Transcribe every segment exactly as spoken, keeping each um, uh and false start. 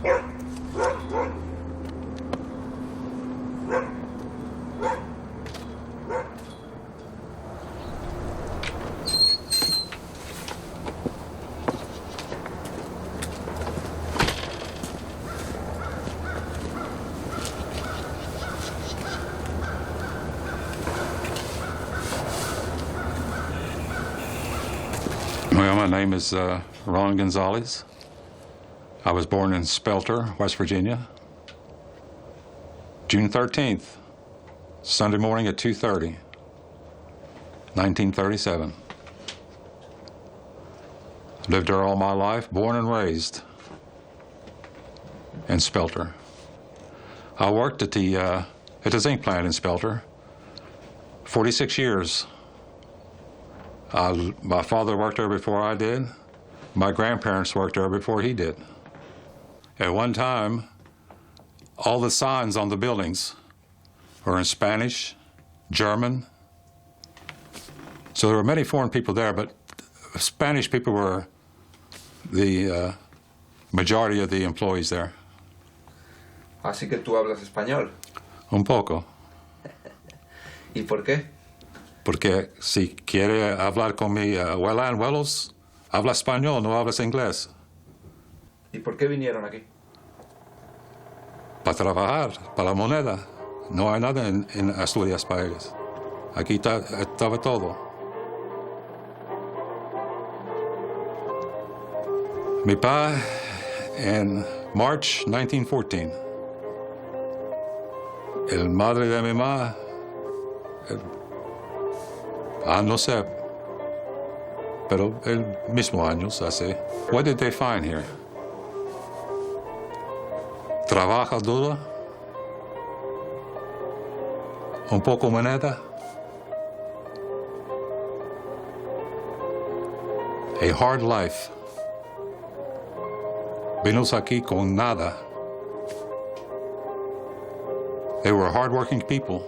Well, my name is, uh, Ron Gonzalez. I was born in Spelter, West Virginia, June thirteenth, Sunday morning at two thirty, nineteen thirty-seven. Lived there all my life, born and raised in Spelter. I worked at the, uh, at the zinc plant in Spelter, forty-six years. Uh, my father worked there before I did. My grandparents worked there before he did. At one time, all the signs on the buildings were in Spanish, German. So there were many foreign people there, but Spanish people were the, uh, majority of the employees there. Así que tú hablas español. Un poco. ¿Y por qué? Porque si quiere hablar con mi, uh, abuela en Willows, habla español, no hablas inglés. ¿Y por qué vinieron aquí? Pa trabajar, pa la moneda. No hay nada en, en Asturias pa ellos. Aquí ta-, estaba todo. Mi pa, en March nineteen fourteen, el madre de mi ma, el, ah, no sé, pero el mismo año, así. What did they find here? Trabaja duro, un poco moneda. A hard life. Vinos aquí con nada. They were hardworking people.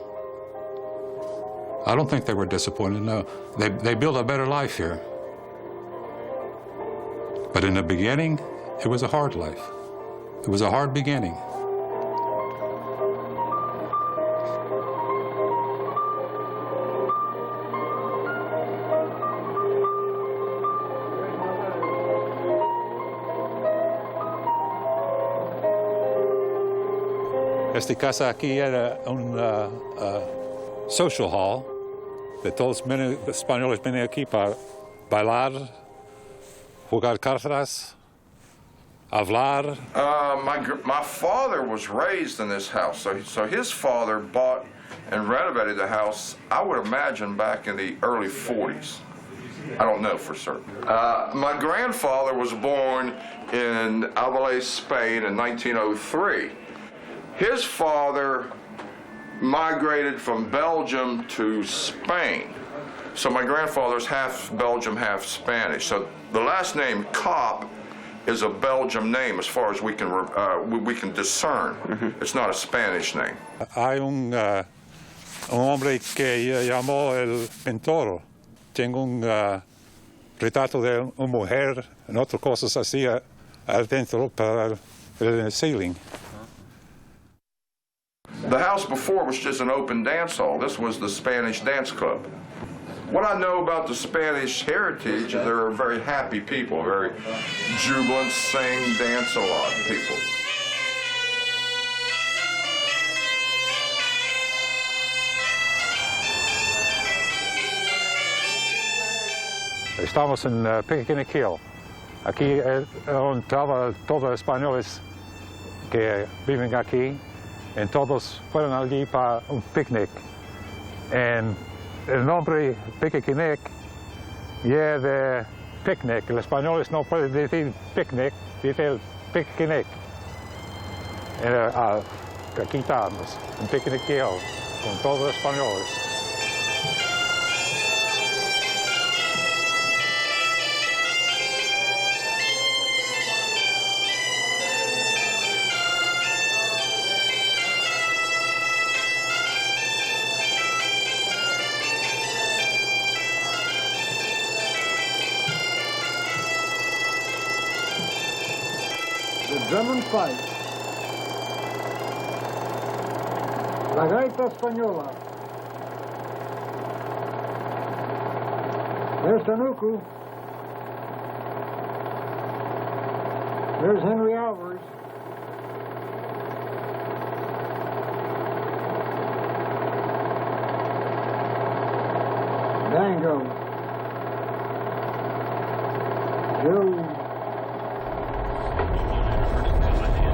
I don't think they were disappointed, no. They, they built a better life here. But in the beginning, it was a hard life. It was a hard beginning. Esta casa aquí era un, uh, uh, social hall, de todos los españoles venían aquí para bailar, jugar cartas, hablar. Uh, my, gr- my father was raised in this house, so, so his father bought and renovated the house, I would imagine, back in the early forties. I don't know for certain. Uh, my grandfather was born in Albalate, Spain in nineteen oh three. His father migrated from Belgium to Spain. So my grandfather's half Belgium, half Spanish. So the last name Kopp is a Belgium name as far as we can, uh, we, we can discern. It's not a Spanish name. Hay un, uh, un hombre que ll-, llamó el Minotauro. Tengo un, uh, retrato de una mujer en otras cosas así, uh, adentro para el, el ceiling. The house before was just an open dance hall. This was the Spanish dance club. What I know about the Spanish heritage, they're a very happy people, very jubilant, sing, dance a lot people. Estamos en, eh, Picnic Hill. Aquí, eh, entraba todos los españoles que viven aquí, entonces fueron allí pa un picnic. En, el nombre Picnic ye de picnic. Los españoles no pueden decir picnic, dice el picnic. Eh, ah, aquí estamos, en Picnic Hill, con todos los españoles. The drum and fife. La gaita española. There's Tanuku. There's Henry Alvarez. Dango. Joe.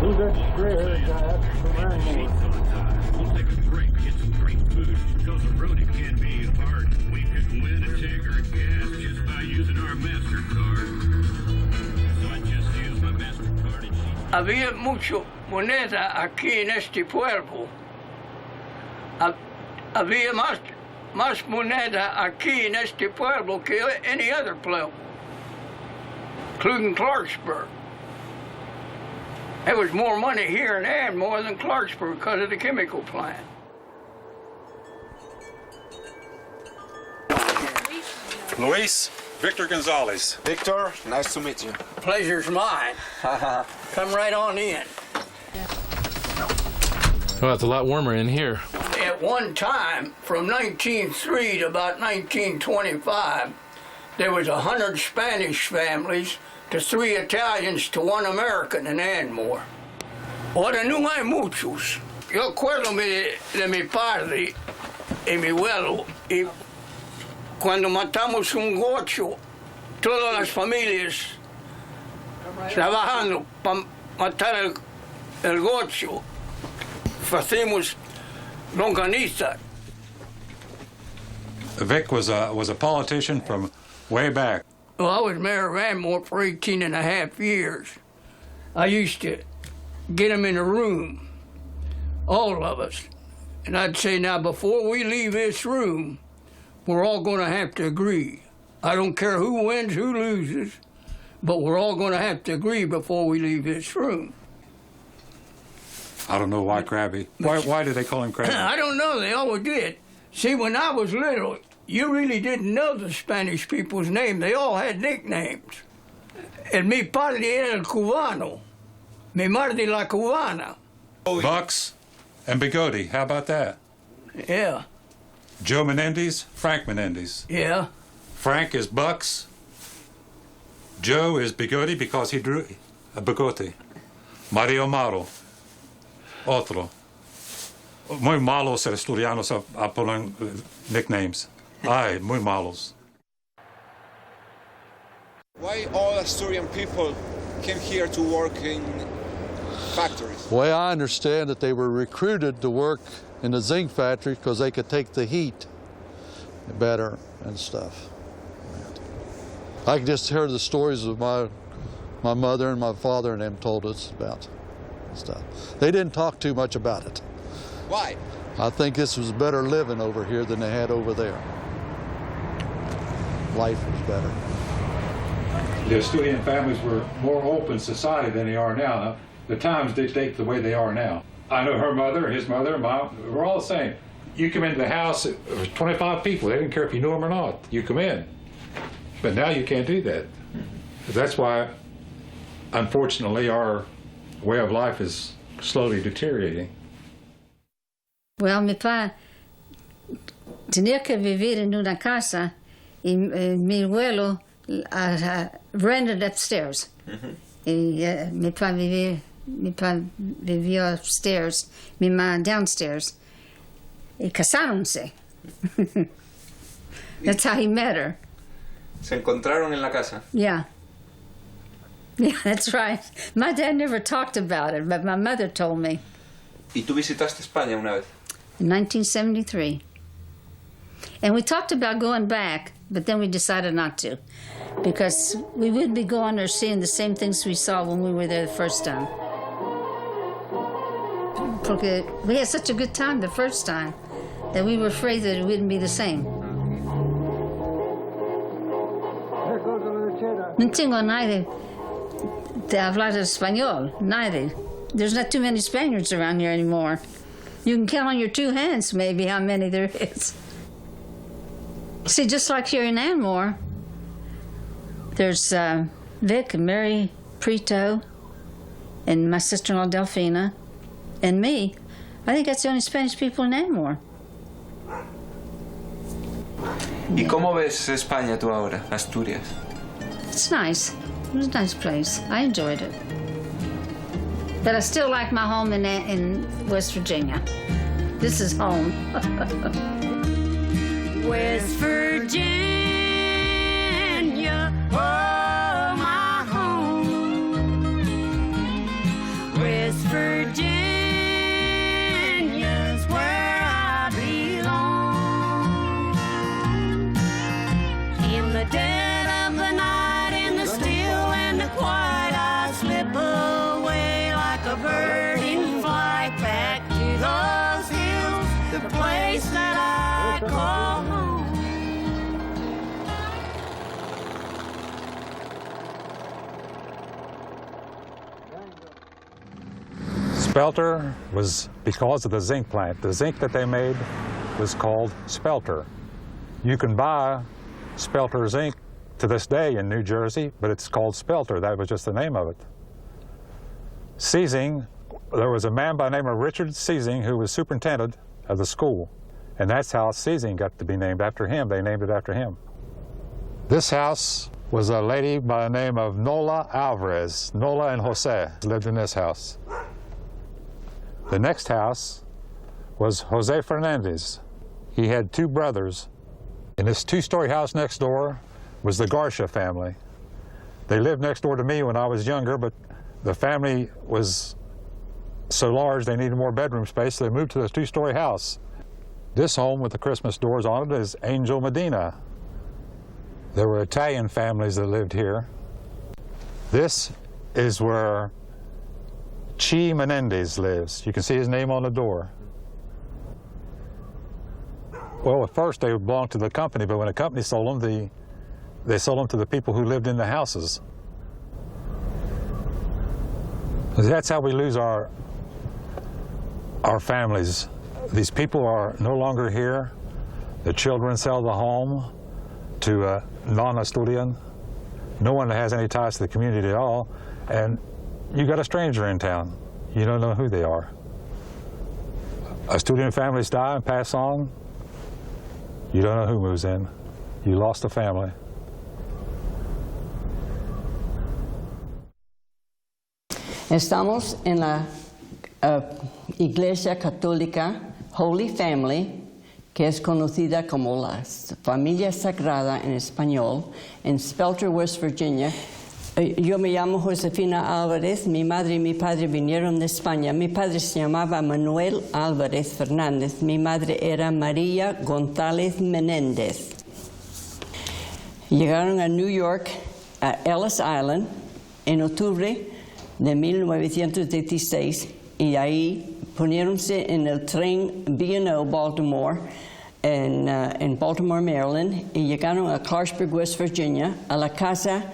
Who's that gray-haired guy? That's the Rangler. We'll take a break, get some great food. Tell the road it can be hard. We could win a tanker of gas just by using our MasterCard. So I just use my MasterCard and she Había mucho moneda aquí en este pueblo. Ha-, había más, más moneda aquí en este pueblo que any other pueblo, including Clarksburg. There was more money here in Anmore than Clarksburg because of the chemical plant. Luis, Victor Gonzalez. Victor, nice to meet you. Pleasure's mine. Come right on in. Well, it's a lot warmer in here. At one time, from nineteen three to about nineteen twenty-five, there was a hundred Spanish families to three Italians to one American in Anmore. Ora nun hai muchos. Yo acuérdome de, de mi padre y mi abuelo, y cuando matamos un gocho, todas las familias trabajando pa matar el, el gocho, facimos longaniza. Vic was a, was a politician from way back. Well, I was mayor of Anmore for eighteen and a half years. I used to get 'em in a room, all of us, and I'd say, "Now, before we leave this room, we're all gonna have to agree. I don't care who wins, who loses, but we're all gonna have to agree before we leave this room." I don't know why Krabby. Why, why do they call him Krabby? I don't know. They always did. See, when I was little, you really didn't know the Spanish people's name. They all had nicknames. El mi padre era el cubano. Mi madre la cubana. Bucks and Bigoti. How about that? Yeah. Joe Menendez, Frank Menendez. Yeah. Frank is Bucks. Joe is Bigoti because he drew a bigote. Mario Malo, otro. Muy malos asturianos a, a ponen, eh, nicknames. Ay, muy malos. Why all Asturian people came here to work in factories? Well, I understand that they were recruited to work in the zinc factory 'cause they could take the heat better and stuff. I can just hear the stories of my, my mother and my father and them told us about and stuff. They didn't talk too much about it. Why? I think this was better living over here than they had over there. Life was better. The Asturian families were more open society than they are now. The times dictate the way they are now. I know her mother, his mother, mom, we're all the same. You come into the house, there was twenty-five people. They didn't care if you knew 'em or not. You come in. But now you can't do that. That's why, unfortunately, our way of life is slowly deteriorating. Well, mi pa tenía que vivir en una casa y, eh, mi abuelo, ah, ah, rented upstairs. Y, eh, mi pa vivi-, mi pa vivió upstairs, mi ma downstairs. Y casáronse. That's how he met her. Se encontraron en la casa. Yeah. Yeah, that's right. My dad never talked about it, but my mother told me. ¿Y tú visitaste España una vez? In nineteen seventy-three. And we talked about going back, but then we decided not to, because we would be going or seeing the same things we saw when we were there the first time. Porque we had such a good time the first time that we were afraid that it wouldn't be the same. No tengo nadie de hablar español, nadie. There's not too many Spaniards around here anymore. You can count on your two hands, maybe, how many there is. See, just like here in Anmore, there's, uh, Vic and Mary Prito, And my sister-in-law Delfina, and me. I think that's the only Spanish people in Anmore. ¿Y cómo ves España tú ahora, Asturias? It's nice. It was a nice place. I enjoyed it. But I still like my home in, in West Virginia. This is home. West Virginia, oh, my home. West Virginia's where I belong. In the dead of the night, in the still and the quiet, I slip away like a bird in flight back to those hills, the place that I call home. Spelter was because of the zinc plant. The zinc that they made was called spelter. You can buy spelter zinc to this day in New Jersey, but it's called spelter. That was just the name of it. Siezing, there was a man by the name of Richard Siezing who was superintendent of the school. And that's how Siezing got to be named after him. They named it after him. This house was a lady by the name of Nola Alvarez. Nola and Jose lived in this house. The next house was Jose Fernandez. He had two brothers. And this two-story house next door was the Garcia family. They lived next door to me when I was younger, but the family was so large they needed more bedroom space, so they moved to this two-story house. This home with the Christmas doors on it is Angel Medina. There were Italian families that lived here. This is where Chi Menendez lives. You can see his name on the door. Well, at first they belonged to the company, but when the company sold them, the They sold them to the people who lived in the houses. That's how we lose our, our families. These people are no longer here. The children sell the home to a non-Asturian. No one has any ties to the community at all. And you got a stranger in town. You don't know who they are. Asturian families die and pass on. You don't know who moves in. You lost a family. Estamos en la, eh, Iglesia Católica Holy Family, que es conocida como la s-, Familia Sagrada en español, en Spelter, West Virginia. Eh, yo me llamo Josefina Álvarez. Mi madre y mi padre vinieron de España. Mi padre se llamaba Manuel Álvarez Fernández. Mi madre era María González Menéndez. Llegaron a New York, a Ellis Island, en octubre de mil novecientos dieciséis, y ahí poniéronse en el tren B and O Baltimore, en, ah, en Baltimore, Maryland, y llegaron a Clarksburg, West Virginia, a la casa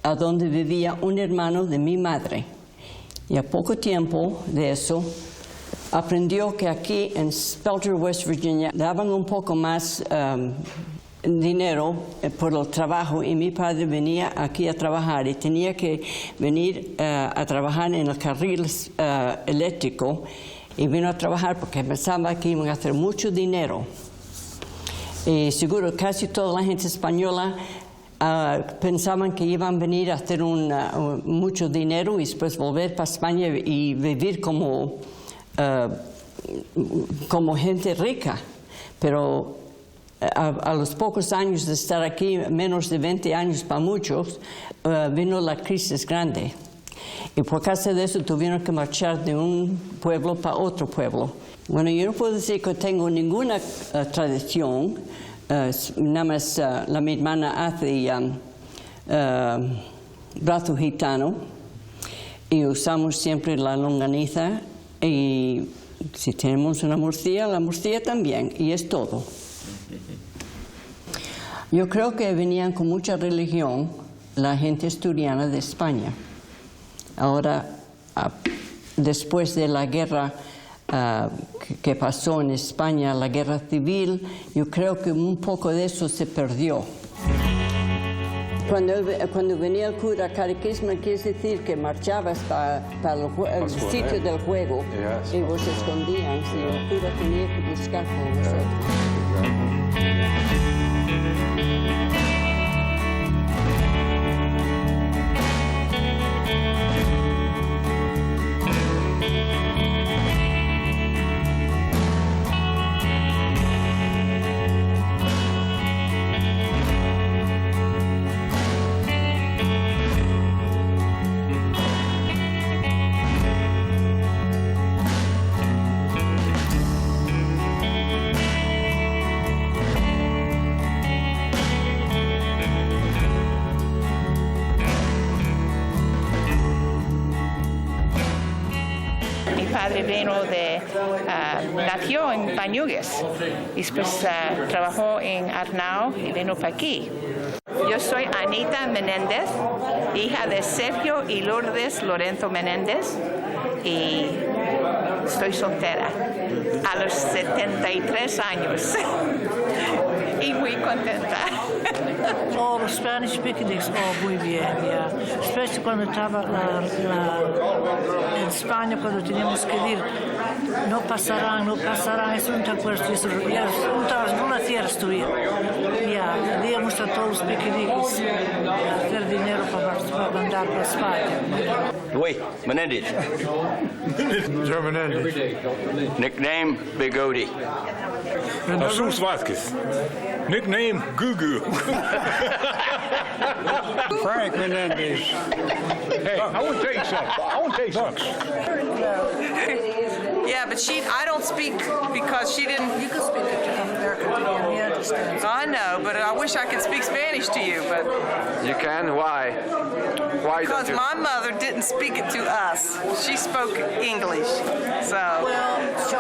a donde vivía un hermano de mi madre. Y a poco tiempo de eso, aprendió que aquí en Spelter, West Virginia, daban un poco más, am, dinero, eh, por el trabajo, y mi padre venía aquí a trabajar y tenía que venir, eh, a trabajar en el carril, eh, eléctrico, y vino a trabajar porque pensaba que iban a hacer mucho dinero. Y seguro, casi toda la gente española, ah, pensaban que iban a venir a hacer un, ah, un, mucho dinero y después volver para España y vivir como, ah, como gente rica. Pero a, a los pocos años de estar aquí, menos de veinte años para muchos, eh, vino la crisis grande. Y por causa de eso tuvieron que marchar de un pueblo para otro pueblo. Bueno, yo no puedo decir que tengo ninguna, eh, tradición, eh, s-, nada más, eh, la mi hermana hace, um, eh, brazo gitano y usamos siempre la longaniza y si tenemos una morcilla, la morcilla también, y es todo. Yo creo que venían con mucha religión la gente asturiana de España. Ahora, ah, después de la guerra, ah, que, que pasó en España, la guerra civil, yo creo que un poco de eso se perdió. Cuando él ve-, cuando venía el cura a catequismo, quiere decir que marchabas pa, pa el jue-, el sitio del juego y vos escondían, sí, el cura tenía que buscar por vosotros. Mi padre vino de, ah, nació en Pañugues, y después, ah, trabajó en Arnao y vino pa aquí. Yo soy Anita Menéndez, hija de Sergio y Lourdes Lorenzo Menéndez, y estoy soltera a los setenta y tres años y muy contenta. Oh, Spanish speaking is, oh, muy bien, yeah. Especially cuando estaba la, la, en España, cuando teníamos que ir, no pasarán, no pasarán, eso no te acuerdas, eso, ya, no te, no lo hacías tú, ya. Ya, leíamos a todos los pequeñitos hacer dinero para, para mandar para España. Luis Menéndez. Joe Menéndez. Nickname Bigoti. Jesús Vázquez. Nickname Gugu. Frank Menéndez. Hey, I want to tell you something. I want to tell you something. Yeah, but she, I don't speak because she didn't. You can speak it to them, American, to them. He understands. I know, but I wish I could speak Spanish to you, but you can? Why? Why don't you? Because my mother didn't speak it to us. She spoke English. So,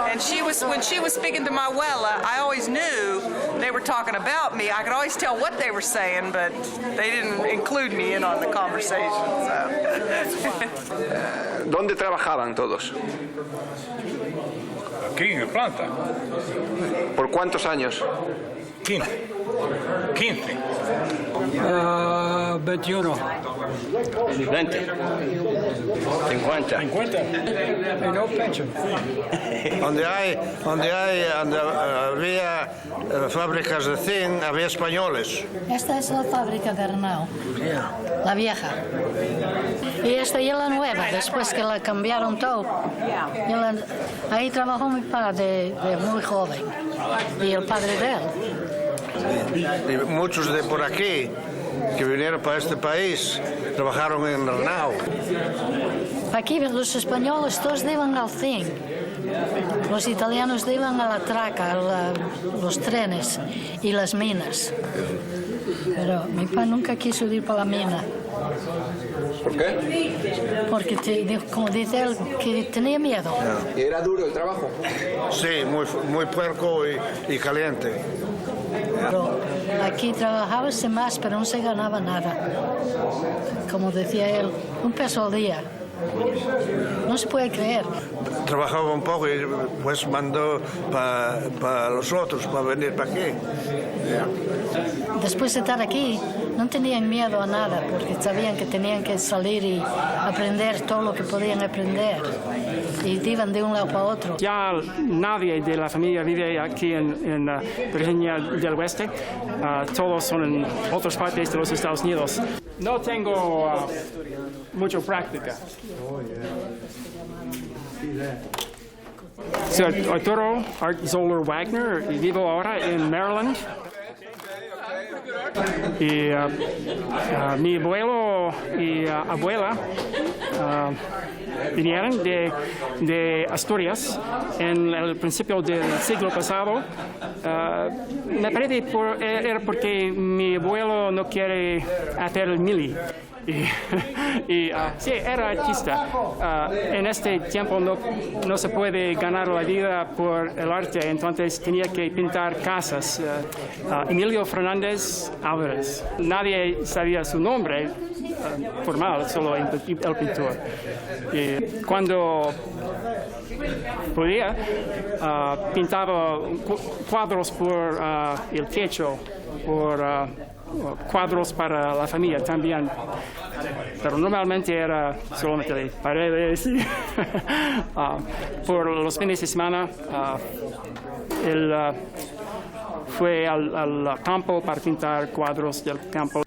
and she was, when she was speaking to my abuela, I always knew they were talking about me. I could always tell what they were saying, but they didn't include me in on the conversation, so. ¿Dónde trabajaban todos? Aquí, en planta. ¿Por cuántos años? Quince. Quince. Ah, veintiuno. Veinte. Cincuenta. Cincuenta. Y no pension. Donde hay, donde hay, donde había, eh, fábricas de zinc, había españoles. Esta es la fábrica de Arnau, la vieja. Y esta es la nueva, después que la cambiaron todo. Y la, ahí trabajó mi padre de muy joven. Y el padre de él. Y muchos de por aquí que vinieron para este país trabajaron en Arnau. Aquí los españoles todos iban al zinc. Los italianos iban a la traca, a la, los trenes y las minas. Pero mi pa nunca quiso ir pa la mina. ¿Por qué? Porque te, como dice él, que tenía miedo. ¿Y era duro el trabajo? Sí, muy, fu-, muy puerco y, y caliente. Pero aquí trabajábase más, pero no se ganaba nada. Como decía él, un peso al día. No se puede creer. Trabajaba un poco y, pues, mandó pa, pa los otros, pa venir pa aquí. Después de estar aquí, no tenían miedo a nada, porque sabían que tenían que salir y aprender todo lo que podían aprender. Y iban de un lado pa otro. Ya nadie de la familia vive aquí en, en, ah, Virginia del Oeste. Ah, todos son en otras partes de los Estados Unidos. No tengo, ah, mucho práctica. Soy Arturo Art Zoller Wagner y vivo ahora en Maryland. Y, ah, ah, mi abuelo y, ah, abuela, ah, vinieron de, de Asturias en el principio del siglo pasado. Ah, me parece por, e-, era porque mi abuelo no quiere hacer el mili. Y, y, ah, sí, era artista. Ah, en este tiempo no, no se puede ganar la vida por el arte, entonces tenía que pintar casas. Ah, ah, Emilio Fernández Álvarez. Nadie sabía su nombre, ah, formal, solo el, el pintor. Y cuando podía, ah, pintaba cu-, cuadros por, ah, el techo. por, ah, cuadros para la familia también, pero normalmente era solamente paredes. Ah, por los fines de semana, ah, él, ah, fue al, al campo para pintar cuadros del campo.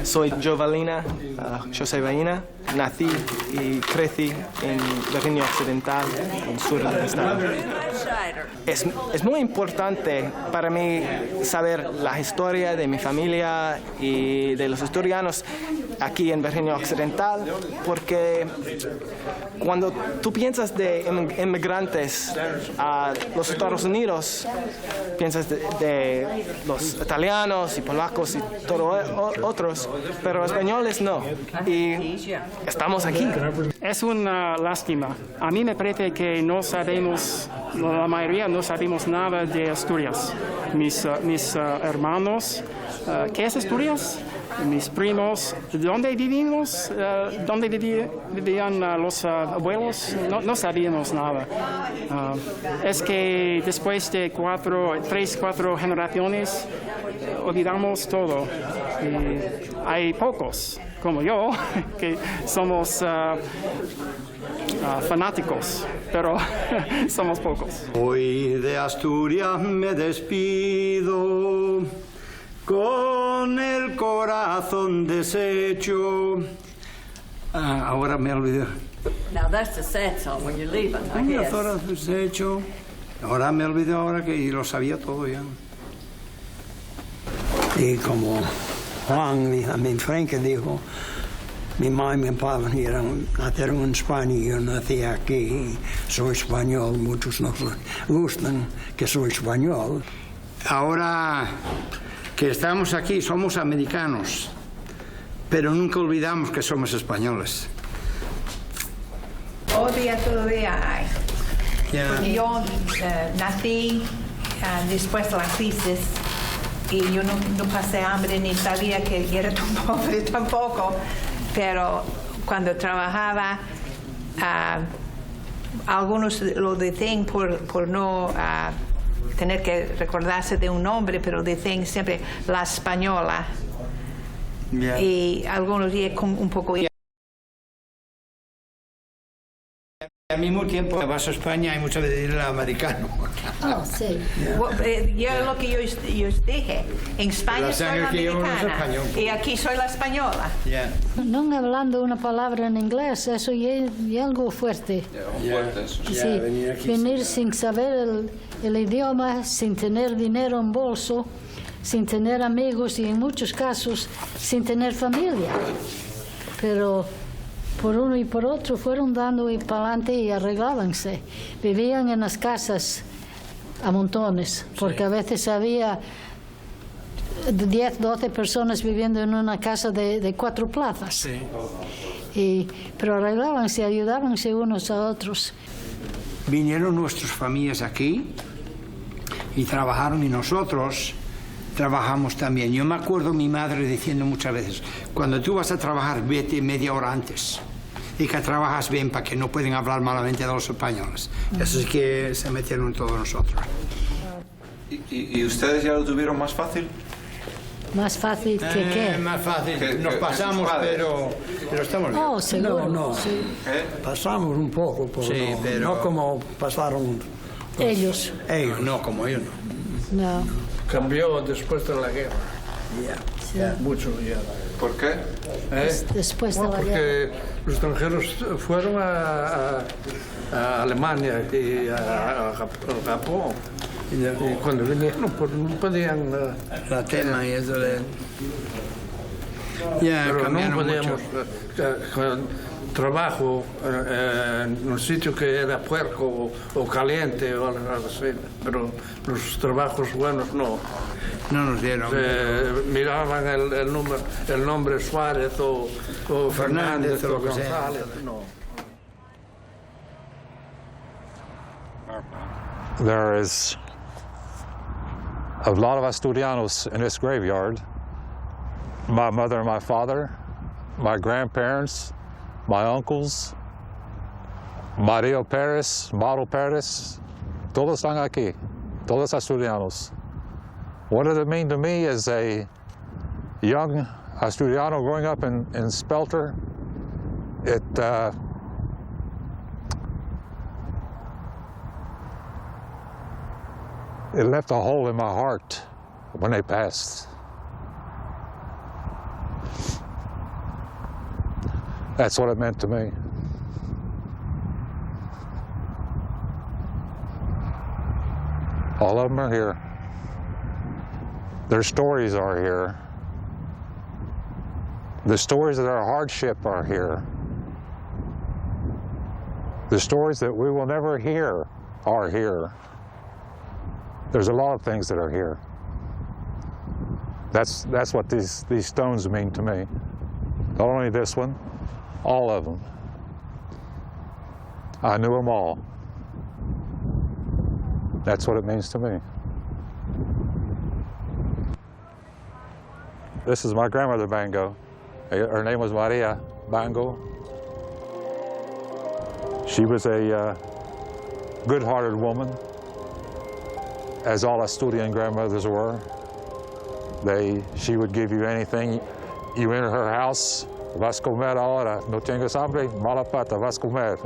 Soy Jovalina, ah, José Baina. Nací y crecí en Virginia Occidental, en sur del estado. Es, es muy importante para mí saber la historia de mi familia y de los asturianos aquí en Virginia Occidental, porque cuando tú piensas de em-, inmigrantes a los Estados Unidos, piensas de, de los italianos y polacos y todos otros, pero españoles no. Y estamos aquí. Es una lástima. A mí me parece que no sabemos, la mayoría no sabemos nada de Asturias. Mis, eh, mis, eh, hermanos, eh, ¿qué es Asturias? Mis primos, ¿dónde vivimos? Eh, ¿dónde vivi-, vivían, eh, los, eh, abuelos? No, no sabíamos nada. Ah, es que después de cuatro, tres, cuatro generaciones, eh, olvidamos todo. Y hay pocos, como yo, que somos, ah, ah, fanáticos, pero somos pocos. Hoy de Asturias me despido con el corazón deshecho. Ah, ahora me olvidé. Now that's the sad song when you're leaving, I guess. Corazón deshecho. Ahora me olvidé ahora que, y lo sabía todo ya. Y como Juan, mi, mi Frank dijo, mi mamá y mi papá eran, nacieron en España y yo nací aquí. Soy español, muchos nos gustan que soy español. Ahora que estamos aquí, somos americanos, pero nunca olvidamos que somos españoles. Hoy día todavía hay. Ya. Porque yo, eh, nací, ah, después de la crisis y yo no, no pasé hambre ni sabía que era tan pobre tampoco, pero cuando trabajaba, ah, algunos lo dicen por, por no, ah, tener que recordarse de un nombre, pero dicen siempre la española. Ya. Y algunos dicen con un poco. Al mismo tiempo, vas a España y muchas veces el americano. Oh, sí. Bueno, eh, ya lo que yo, yo os dije, en España soy la americana y aquí soy la española. Ya. Non hablando una palabra en inglés, eso ye, ye algo fuerte. Ya, fuerte, eso sí. Sí, venir aquí venir sin saber el, el idioma, sin tener dinero en bolso, sin tener amigos y, en muchos casos, sin tener familia. Pero por uno y por otro fueron dando y pa'lante y arreglábanse. Vivían en las casas a montones, porque a veces había diez, doce personas viviendo en una casa de, de cuatro plazas. Sí. Y, pero arreglábanse, ayudábanse unos a otros. Vinieron nuestras familias aquí y trabajaron y nosotros trabajamos también. Yo me acuerdo mi madre diciendo muchas veces, "Cuando tú vas a trabajar, vete media hora antes y que trabajas bien para que no pueden hablar malamente de los españoles". Así que se metieron todos nosotros. ¿Y, y, y ustedes ya lo tuvieron más fácil? ¿Más fácil que qué? Eh, más fácil. Que, nos que, que pasamos, sus padres. Pero, pero estamos bien. Oh, seguro. No, no. Sí. ¿Eh? Pasamos un poco, pero, sí, no, pero no como pasaron ellos. Ellos. No, no, como ellos no. No. Cambió después de la guerra. Ya, sí. Ya. Mucho ya. ¿Por qué? ¿Eh? Des-, después de la guerra. Bueno, porque los extranjeros fueron a, a, a Alemania y a, a Jap-, a Japón. Y, y cuando vinieron, pues no podían, eh, la tela y eso de, ya, pero no cambiaron podíamos, mucho. Eh, eh, con trabajo, eh, eh, en un sitio que era puerco o, o caliente o algo así, pero los trabajos buenos no. No nos dieron. Se miraban el, el número, el nombre Suárez o, o Fernández, Fernández o lo que sea. González, no. There is a lot of Asturianos in this graveyard. My mother and my father, my grandparents, my uncles, Mario Pérez, Mauro Pérez, todos están aquí, todos asturianos. What does it mean to me as a young Asturiano growing up in, in Spelter? It, uh, it left a hole in my heart when they passed. That's what it meant to me. All of them are here. Their stories are here. The stories of their hardship are here. The stories that we will never hear are here. There's a lot of things that are here. That's, that's what these, these stones mean to me. Not only this one, all of them. I knew them all. That's what it means to me. This is my grandmother, Bango. Uh, her name was Maria Bango. She was a, uh, good-hearted woman, as all Asturian grandmothers were. They, she would give you anything. You enter her house, "Vas comer ahora, no tengas hambre, mala pata, vas comer."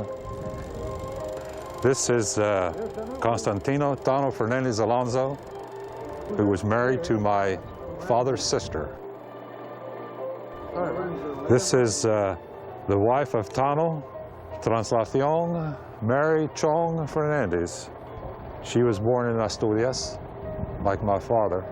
This is, uh, Constantino Tano Fernandez Alonso, who was married to my father's sister. This is, uh, the wife of Tano, Translación Mary Chong Fernandez. She was born in Asturias, like my father.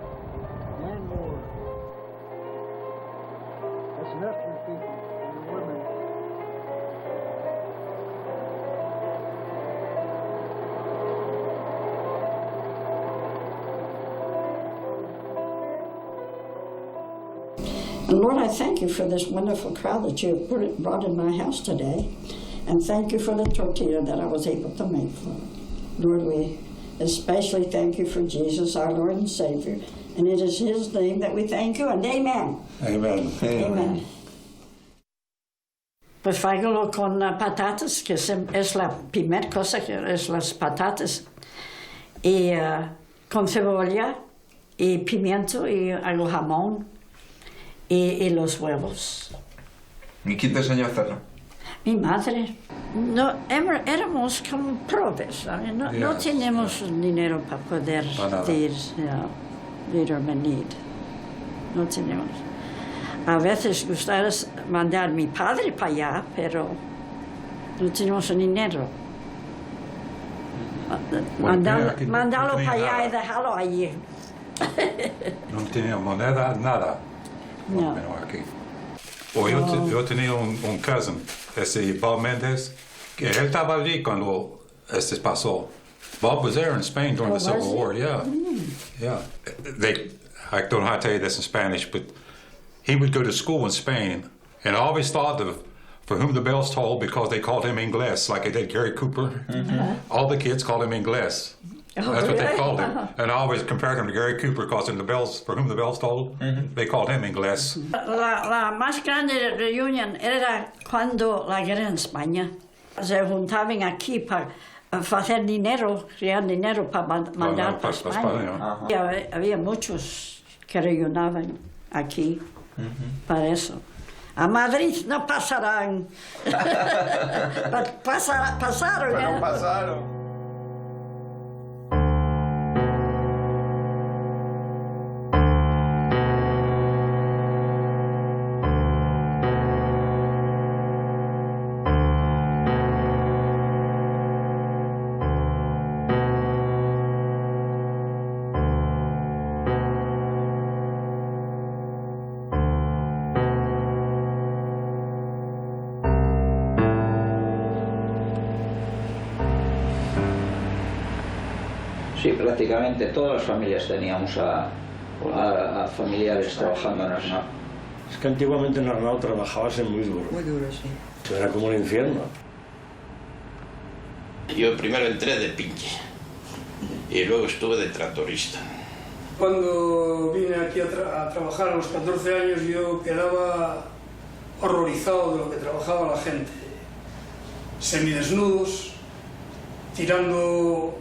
And Lord, I thank you for this wonderful crowd that you have put, brought in my house today. And thank you for the tortilla that I was able to make for them. Lord, we especially thank you for Jesus, our Lord and Savior. And it is his name that we thank you, and amen. Amen. Amen. Pues fáigolo con, ah, patatas, que es, es la primer cosa que es las patatas, y, ah, con cebolla, y pimiento, y el jamón, y, y los huevos. ¿Y quién te enseñó a hacerlo? Mi madre. No, éra-, éramos como probes, ¿sabes? No, no teníamos dinero pa poder dir, ya, little me need. No teníamos. A veces gustara mandar mi padre pa allá, pero no teníamos dinero. Bueno, mandalo, aquí no, mandalo pa allá y dexalo allí. No tenía moneda, nada. No. Bueno, aquí. O yo te-, yo tenía un, un cousin, ese Bob Méndez, que él estaba allí cuando este pasó. Bob was there in Spain during the Civil War, yeah. Yeah. They, I don't know how to tell you this in Spanish, but he would go to school in Spain and always thought of for whom the bells toll because they called him Inglés, like they did Gary Cooper. All the kids called him Inglés. That's what they called him. And I always compared him to Gary Cooper because in the bells, for whom the bells toll, they called him Inglés. La, la más grande reunión era cuando la guerra en España. Se juntaban aquí pa facer dinero, criar dinero pa man-, mandar pa España. Y hab-, había muchos que reuniónse aquí pa eso. A Madrid no pasarán. Pa-, pasara-, pasaron, ¿eh? Pasaron. Sí, prácticamente todas las familias teníamos a, a, a familiares trabajando en Arnau. Es que antiguamente en Arnau trabajábase muy duro. Muy duro, sí. Era como un infierno. Yo primero entré de pinche y luego estuve de tractorista. Cuando vine aquí a tra-, a trabajar a los catorce años, yo quedaba horrorizado de lo que trabajaba la gente. Semidesnudos, tirando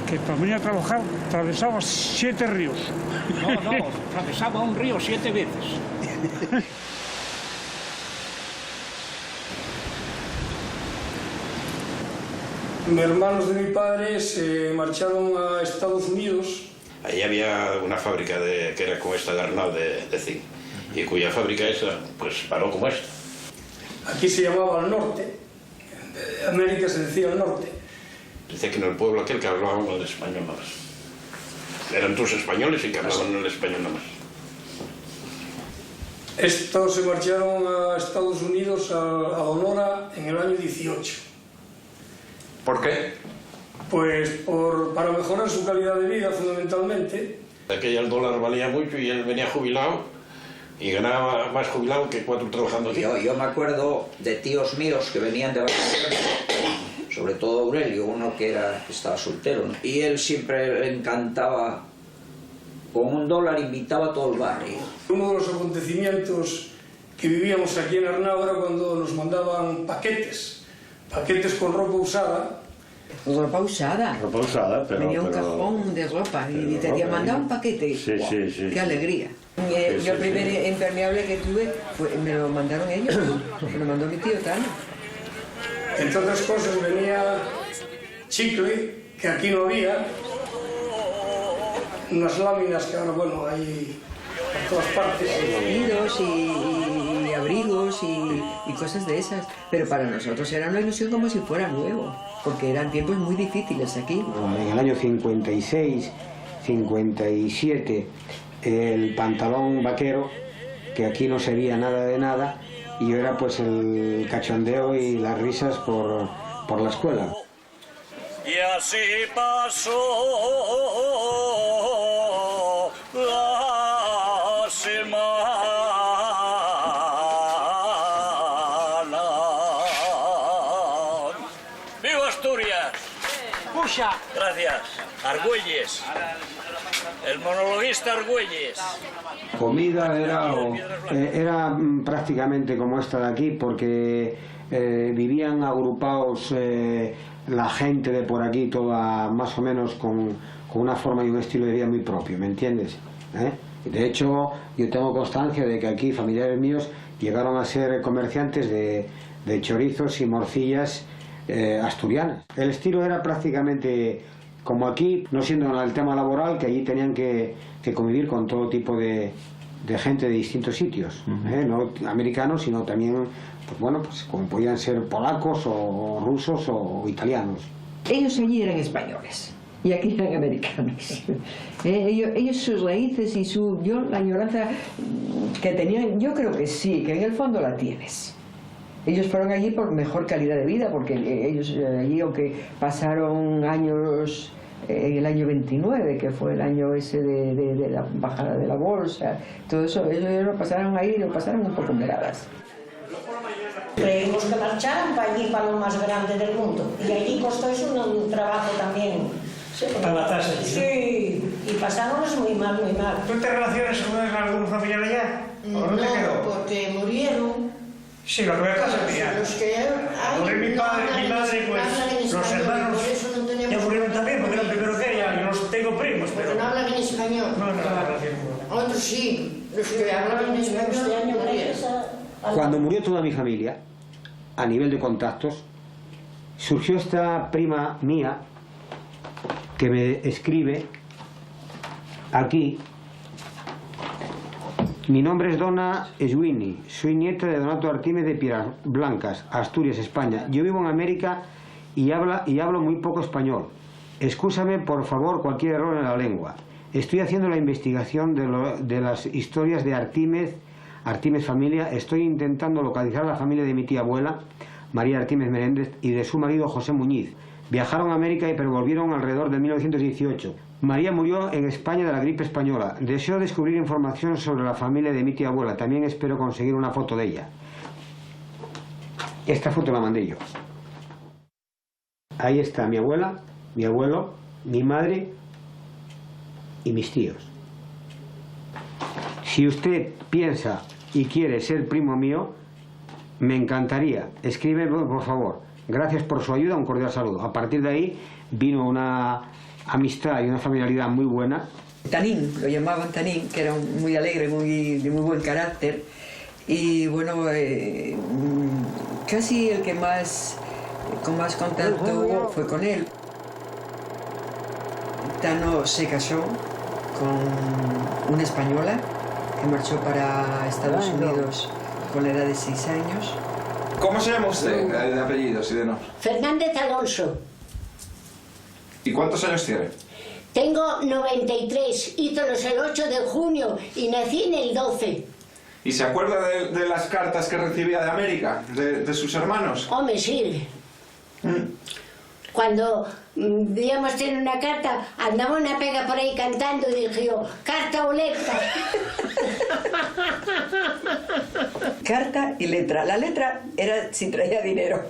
que pa venir a trabajar travesaba siete ríos. No, no, travesaba un río siete veces. Hermanos de mi padre se marcharon a Estados Unidos. Ahí había una fábrica de, que era como esta de Arnau de, de zinc. Y cuya fábrica esa, pues, paró como esta. Aquí se llamaba al norte, en América se decía al norte. Dice que en el pueblo aquel que hablaban el español nada más. Eran todos españoles y que hablaban el español nada más. Estos se marcharon a Estados Unidos, a, a Honora, en el año dieciocho. ¿Por qué? Pues por, para mejorar su calidad de vida, fundamentalmente. Aquella el dólar valía mucho y él venía jubilado y ganaba más jubilado que cuatro trabajando aquí. Yo, yo me acuerdo de tíos míos que venían de vacaciones, sobre todo Aurelio, uno que era, que estaba soltero, ¿no? Y él siempre le encantaba, con un dólar invitaba a todo el barrio. Uno de los acontecimientos que vivíamos aquí en Arnau era cuando nos mandaban paquetes, paquetes con ropa usada. Ropa usada. Ropa usada, pero, Venía un pero, cajón de ropa y pero te decía, ropa, "Manda ¿eh? Un paquete". Sí, ¡Guau! Sí, sí, qué sí. Alegría. Eh, sí, yo el primer impermeable que tuve fue, me lo mandaron ellos, me lo mandó mi tío Tano. Entre otras cosas venía chicle, que aquí no había, unas láminas que ahora, bueno, hay por todas partes. Vestidos y, y, y abrigos y, y cosas de esas. Pero para nosotros era una ilusión como si fuera nuevo, porque eran tiempos muy difíciles aquí. En el año cincuenta y seis, cincuenta y siete, el pantalón vaquero, que aquí no se veía nada de nada, y era, pues, el cachondeo y las risas por, por la escuela. Y así pasó la semana. ¡Viva Asturias! ¡Puxa! Gracias. Argüelles. El monologuista Argüelles. Comida era, o, eh, era, mm, prácticamente como esta de aquí, porque, eh, vivían agrupaos, eh, la gente de por aquí, toda más o menos con, con una forma y un estilo de vida muy propio, ¿me entiendes? ¿Eh? De hecho, yo tengo constancia de que aquí familiares míos llegaron a ser comerciantes de, de chorizos y morcillas, eh, asturianas. El estilo era prácticamente como aquí, no siendo el tema laboral, que allí tenían que, que convivir con todo tipo de, de gente de distintos sitios, ¿eh? No americanos, sino también, pues bueno, pues como podían ser polacos o, o rusos o, o italianos. Ellos allí eran españoles y aquí eran americanos. Eh, ellos, ellos sus raíces y su, yo, la añoranza que tenían, yo creo que sí, que en el fondo la tienes. Ellos fueron allí por mejor calidad de vida, porque, eh, ellos, eh, allí, aunque pasaron años, eh, el año veintinueve, que fue el año ese de, de, de la bajada de la bolsa, todo eso, ellos lo pasaron ahí, lo pasaron un poco en veradas. Tuvimos que marchar pa allí, pa lo más grande del mundo, y allí costó eso un, un trabajo también. Sí, porque... Adaptarse, ¿no? Sí, y pasámonos muy mal, muy mal. ¿Tú te relacionas con algún familiar allá? ¿O no te quedó? No, porque murieron. Sí, la rueda casa mía. Los que hay, no hablan en español, por eso no tenemos... Morir mi padre, mi madre, pues, los hermanos ya murieron también, porque eran primero que ella, yo los tengo primos, pero no hablan en español. No, no, no, no, no. Otros sí, los que hablaban en español murieron. Cuando murió toda mi familia, a nivel de contactos, surgió esta prima mía que me escribe aquí: "Mi nombre es Dona Sweeney, soy nieta de Donato Artimes de Piedras Blancas, Asturias, España. Yo vivo en América y habla, y hablo muy poco español. Excúsame, por favor, cualquier error en la lengua. Estoy haciendo la investigación de lo, de las historias de Artimes, Artimes familia. Estoy intentando localizar a la familia de mi tía abuela, María Artimes Menéndez, y de su marido, José Muñiz. Viajaron a América, pero volvieron alrededor de mil novecientos dieciocho. María murió en España de la gripe española. Deseo descubrir información sobre la familia de mi tía abuela. También espero conseguir una foto de ella". Esta foto la mandé yo. Ahí está mi abuela, mi abuelo, mi madre y mis tíos. Si usted piensa y quiere ser primo mío, me encantaría. Escríbeme, por favor. Gracias por su ayuda, un cordial saludo. A partir de ahí vino una amistad y una familiaridad muy buena. Tanín, lo llamaban Tanín, que era un, muy alegre, muy, de muy buen carácter. Y bueno, eh, mm, casi el que más, con más contacto hubo fue con él. Tano se casó con una española que marchó para Estados Unidos con la edad de seis años. ¿Cómo se llama usted, eh, de apellidos y de nombre? Fernández Alonso. ¿Y cuántos años tiene? Tengo noventa y tres, hízolos el ocho de junio y nací en el doce. ¿Y se acuerda de, de las cartas que recibía de América, de, de sus hermanos? Home, sí. Mm. Cuando, mm, íbamos tener una carta, andaba una pega por ahí cantando y dije yo: "Carta o letra". Carta y letra. La letra era si traía dinero.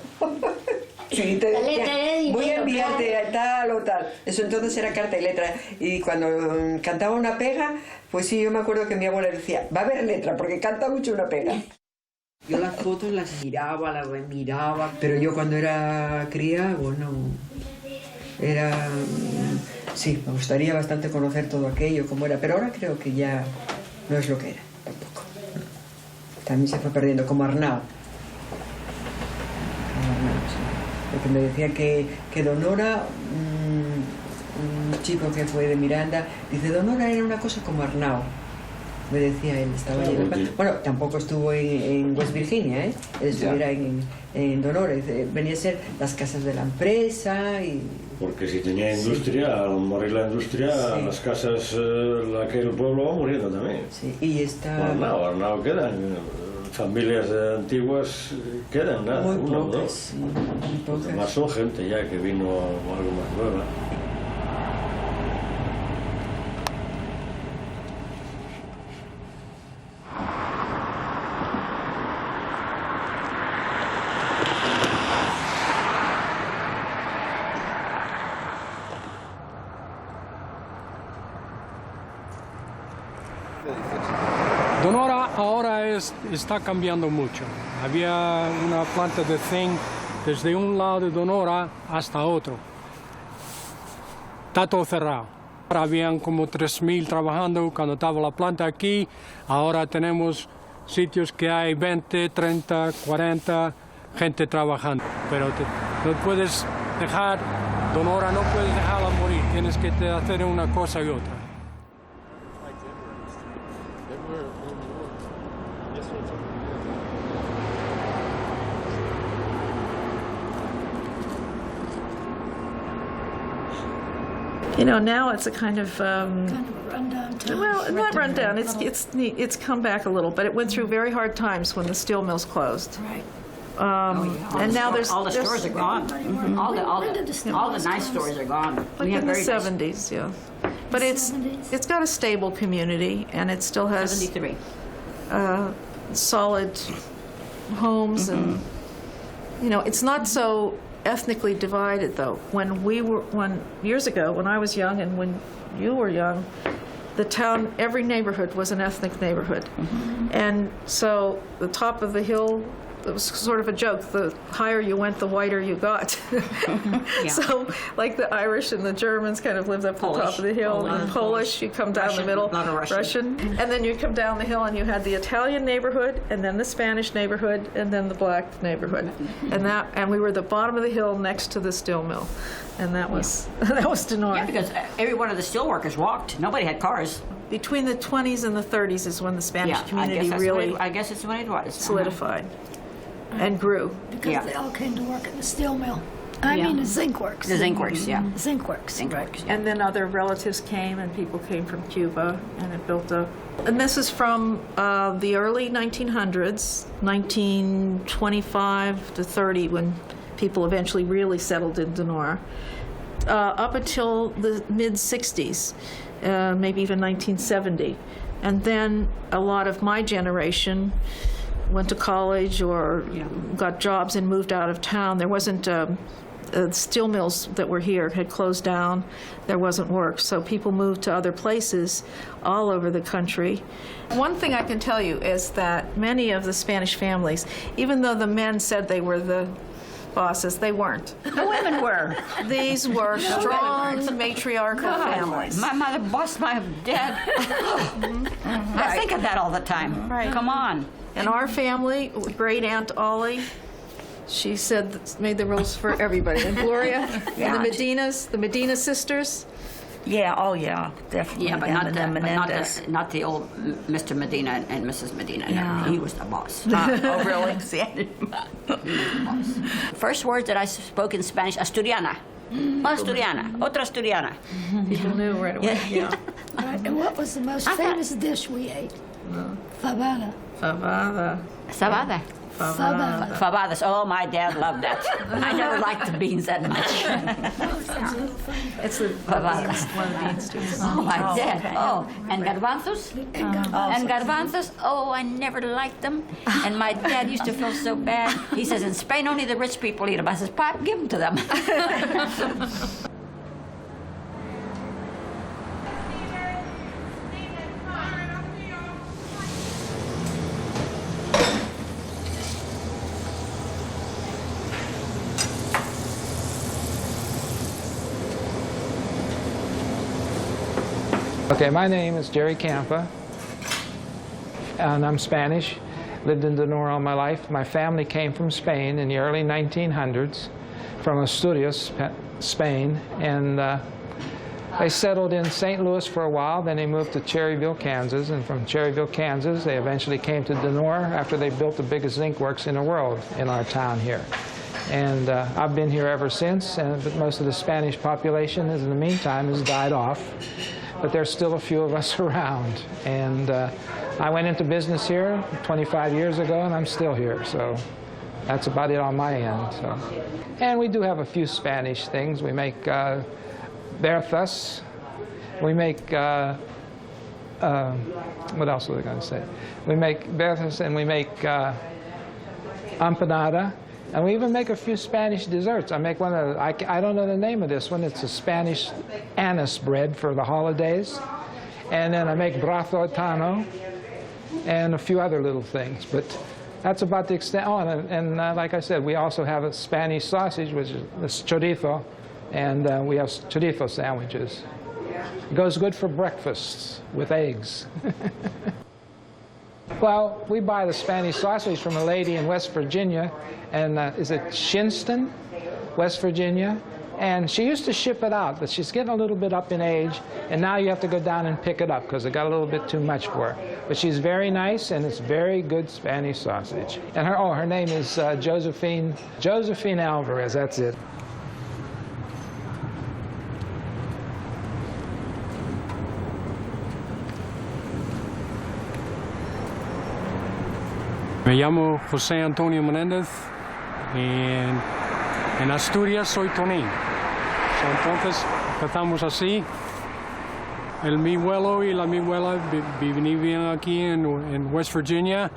Sí, te decía, "Voy a enviarte a tal o tal". Eso entonces era carta y letra. Y cuando, mm, cantaba una pega, pues sí, yo me acuerdo que mi abuela decía: "Va a haber letra, porque canta mucho una pega". Yo las fotos las miraba, las remiraba, pero yo cuando era cría, bueno, era, mm, sí, me gustaría bastante conocer todo aquello, cómo era, pero ahora creo que ya no es lo que era, tampoco. También se fue perdiendo, como Arnau. Como Arnau, sí. Porque me decía que, que Donora, mm, un chico que fue de Miranda, dice: "Donora era una cosa como Arnau", me decía él, estaba allí en el pa-, bueno, tampoco estuvo en, en West Virginia, ¿eh? Él estuviera en, en Donora, dice, venía a ser las casas de la empresa y... Porque si tenía industria, al morir la industria, las casas, eh, aquel pueblo va muriendo también. Sí, y está... Arnau, Arnau quedan, eh, familias, eh, antiguas, eh, quedan nada, una o dos. Muy pocas, sí, muy pocas. Los demás son gente ya que vino algo más nueva. Donora ahora es, está cambiando mucho. Había una planta de zinc desde un lado de Donora hasta otro. Está todo cerrado. Habían como tres mil trabajando cuando estaba la planta aquí. Ahora tenemos sitios que hay veinte, treinta, cuarenta gente trabajando. Pero te, no puedes dejar, Donora, no puedes dejarla morir. Tienes que te hacer una cosa y otra. You know, now it's a kind of, um, kind of a rundown town. Well, not rundown. It's, it's, it's come back a little, but it went through very hard times when the steel mills closed. Right. Um, and now there's, all the stores are gone. All the, all the, all the nice stores are gone. Like in the seventies, yeah. But it's, it's got a stable community, and it still has, uh, solid homes, and, you know, it's not so ethnically divided, though. When we were, when, years ago, when I was young and when you were young, the town, every neighborhood was an ethnic neighborhood. And so the top of the hill It was sort of a joke. The higher you went, the whiter you got. Yeah. So, like, the Irish and the Germans kind of lived up the top of the hill. Polish. A lot of Polish. Polish, you come down the middle. Russian, a lot of Russian. Russian. And then you come down the hill and you had the Italian neighborhood, and then the Spanish neighborhood, and then the black neighborhood. Mm-hmm. And that, and we were the bottom of the hill next to the steel mill. And that was, yeah. That was Donora. Yeah, because, uh, every one of the steel workers walked. Nobody had cars. Between the twenties and the thirties is when the Spanish, yeah, I guess community that's when really it, I guess it's when it was. Uh-huh. Solidified and grew. Because, yeah, they all came to work at the steel mill. I, yeah, mean, the zinc works. The zinc works, yeah. Zinc works. Zinc works, yeah. And then other relatives came, and people came from Cuba, and it built up. And this is from, uh, the early nineteen hundreds, nineteen twenty-five to thirty, when people eventually really settled in Donora, uh, up until the mid sixties, uh, maybe even nineteen seventy. And then a lot of my generation went to college or, yeah, got jobs and moved out of town. There wasn't, um, uh, steel mills that were here had closed down. There wasn't work, so people moved to other places all over the country. One thing I can tell you is that many of the Spanish families, even though the men said they were the bosses, they weren't. The women were. These were strong matriarchal families. God, my mother bossed my dad. I think of that all the time. Right. Come on. And our family, great Aunt Ollie, she said, made the rules for everybody. And Gloria, and the, yeah, Medinas, the Medina sisters. Yeah, oh yeah, definitely. Yeah, but them not and the, the but not Menendez. The, not the old m-, Mister Medina and, and Missus Medina. No, yeah, he was the boss. Ah, oh, really? See, I didn't. He was the boss. First word that I spoke in Spanish, asturiana. Mm. Asturiana, otra asturiana. People knew right away, yeah. Yeah. Right, and what was the most famous dish we ate? No. Fabada. Fabada. Sabada. Fabada. Fabadas. Oh, my dad loved that. I never liked the beans that much. It's the, fabada, beans, one of the beans too. Oh, my dad. Oh, okay. Oh, and garbanzos? And garbanzos. And garbanzos, oh, I never liked them. And my dad used to feel so bad. He says, "In Spain, only the rich people eat them." I says, "Pop, give them to them." Okay, my name is Jerry Campa, and I'm Spanish. Lived in Donora all my life. My family came from Spain in the early nineteen hundreds, from Asturias, Spa-, Spain, and, uh, they settled in Saint Louis for a while. Then they moved to Cherryville, Kansas, and from Cherryville, Kansas, they eventually came to Donora after they built the biggest zinc works in the world in our town here. And, uh, I've been here ever since, and, but most of the Spanish population has, in the meantime, has died off. But there's still a few of us around. And, uh, I went into business here twenty-five years ago, and I'm still here, so that's about it on my end, so. And we do have a few Spanish things. We make, uh, bertas. We make, uh, uh, what else was I gonna say? We make bertas and we make, uh, empanada. And we even make a few Spanish desserts. I make one of, I, I don't know the name of this one. It's a Spanish anise bread for the holidays. And then I make brazo de tano and a few other little things. But that's about the extent. Oh, and, and, uh, like I said, we also have a Spanish sausage, which is this chorizo, and, uh, we have s-, chorizo sandwiches. It goes good for breakfasts with eggs. Well, we buy the Spanish sausage from a lady in West Virginia, and, uh, is it Shinnston, West Virginia? And she used to ship it out, but she's getting a little bit up in age, and now you have to go down and pick it up 'cause it got a little bit too much for her. But she's very nice, and it's very good Spanish sausage. And her, oh, her name is, uh, Josephine, Josephine Alvarez, that's it. Me llamo José Antonio Menéndez y en, en Asturias soy Tonín. So, entonces empezamos así. El mi abuelo y la mi abuela vi-, vi-, vivían aquí en, en West Virginia.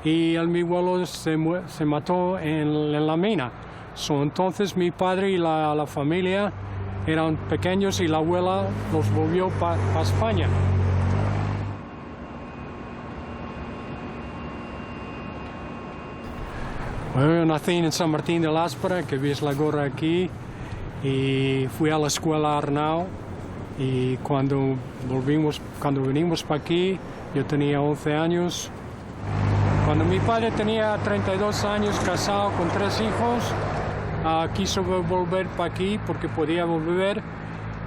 Y el mi abuelo se mue-, se mató en, en la mina. So, entonces mi padre y la, la familia eran pequeños y la abuela los volvió pa, pa España. Bueno, yo nací en San Martín de Láspara, que ves la gorra aquí, y fui a la escuela a Arnao, y cuando volvimos, cuando venimos pa aquí, yo tenía once años. Cuando mi padre tenía treinta y dos años, casado con tres hijos, ah, quiso vo-, volver pa aquí porque podía volver,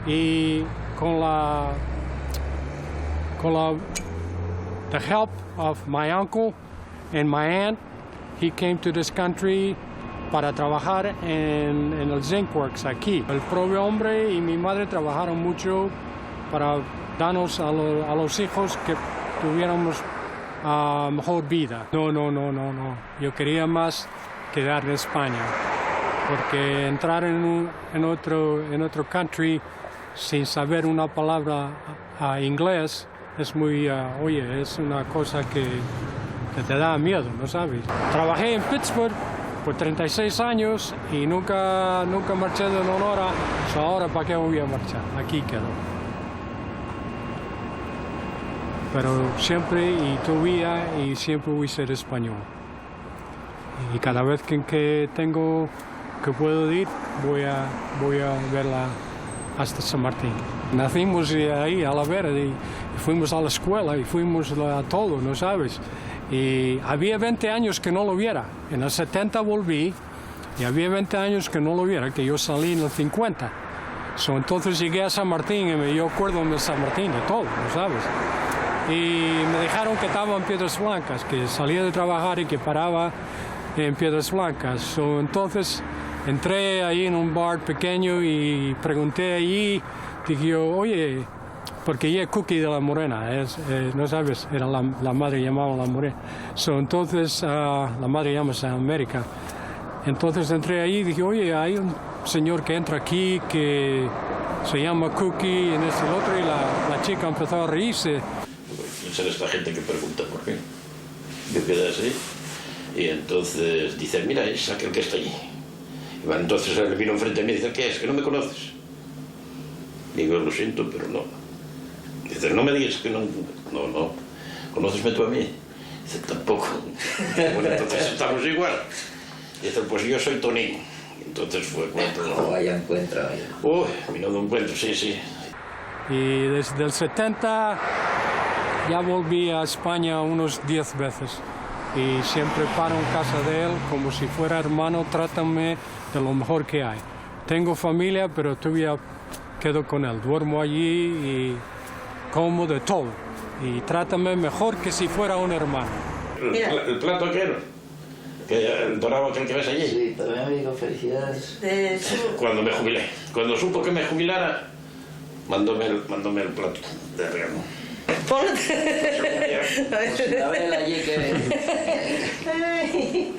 y con la, con la, the help of my uncle and my aunt, he came to this country para trabajar en, en el zinc works aquí. El propio hombre y mi madre trabajaron mucho para darnos a lo-, a los hijos que tuviéramos, ah, mejor vida. No, no, no, no, no. Yo quería más quedar en España, porque entrar en un, en otro, en otro country sin saber una palabra, ah, inglés es muy, ah, oye, es una cosa que, que te da miedo, ¿no sabes? Trabajé en Pittsburgh por treinta y seis años y nunca, nunca marché de Sonora, so ahora, ¿pa qué voy a marchar? Aquí quedo. Pero siempre, y tu vida, y siempre voy a ser español. Y cada vez que, que tengo, que puedo ir, voy a, voy a verla hasta San Martín. Nacimos, eh, ahí, a la vera, y, y fuimos a la escuela, y fuimos a todo, ¿no sabes? Y había veinte años que no lo viera. En el setenta volví, y había veinte años que no lo viera, que yo salí en el cincuenta. So, entonces llegué a San Martín y me, yo acuerdo de San Martín, de todo, ¿no sabes? Y me dijeron que estaba en Piedras Blancas, que salía de trabajar y que paraba en Piedras Blancas. So, entonces entré ahí en un bar pequeño y pregunté allí, dije yo, oye, porque ella es Cookie de la Morena, es, eh, ¿no sabes? Era la, la madre llamaba La Morena. So, entonces, ah, la madre llámase América. Entonces entré ahí y dije, oye, hay un señor que entra aquí que se llama Cookie, en este y el otro, y la, la chica empezó a reírse. ¿Quién será esta gente que pregunta por mí? Yo quedé así. Y entonces dice, mira, es aquel que está allí. Y va, entonces él vino enfrente de mí y dice, ¿qué es? ¿Que no me conoces? Digo, lo siento, pero no. Dice, no me digas que no. No, no. ¿Conócesme tú a mí? Dice, tampoco. Bueno, entonces estamos igual. Dice, pues yo soy Tonín. Entonces fue cuando... Oh, vaya encuentro, vaya. Uy, menudo encuentro, sí, sí. Y desde el setenta ya volví a España unos diez veces. Y siempre paro en casa de él, como si fuera hermano, trátame de lo mejor que hay. Tengo familia, pero todavía quedo con él. Duermo allí y como de todo. Y trátame mejor que si fuera un hermano. El, mira, pla-, el plato aquel, que el dorado aquel que ves allí. Sí, para mi amigo, felicidades. De su... Cuando me jubilé, cuando supo que me jubilara, mandóme el, mandóme el plato de regalo. Por... Pues a ver allí que... Ay,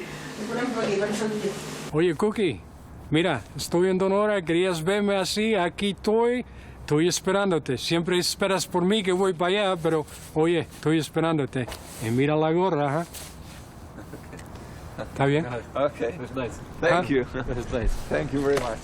por aquí, por aquí. Oye, Cookie, mira, estoy en Sonora, querías verme así, aquí estoy, estoy esperándote. Siempre esperas por mí que voy para allá, pero oye, estoy esperándote. Y mira la gorra, ¿ah? ¿Está bien? Okay, that's nice. Thank you. That's nice. Thank you very much.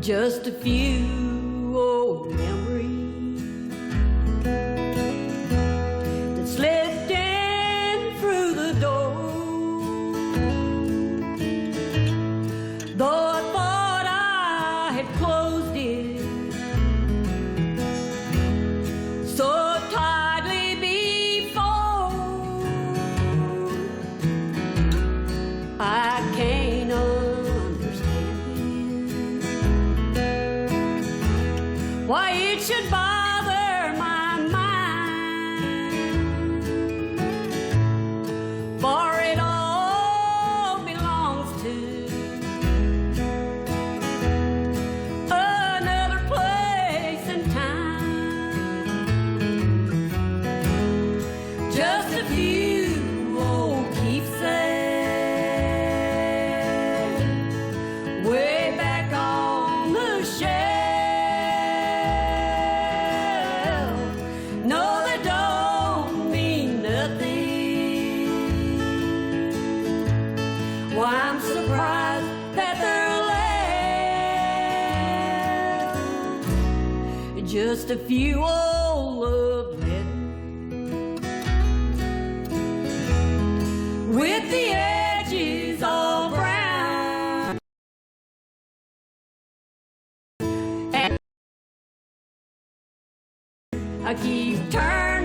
Just a few old memories that slipped in through the door. Though I thought I had closed it so tightly before, I can't understand it. a few old love letters with the edges all brown. And I keep turning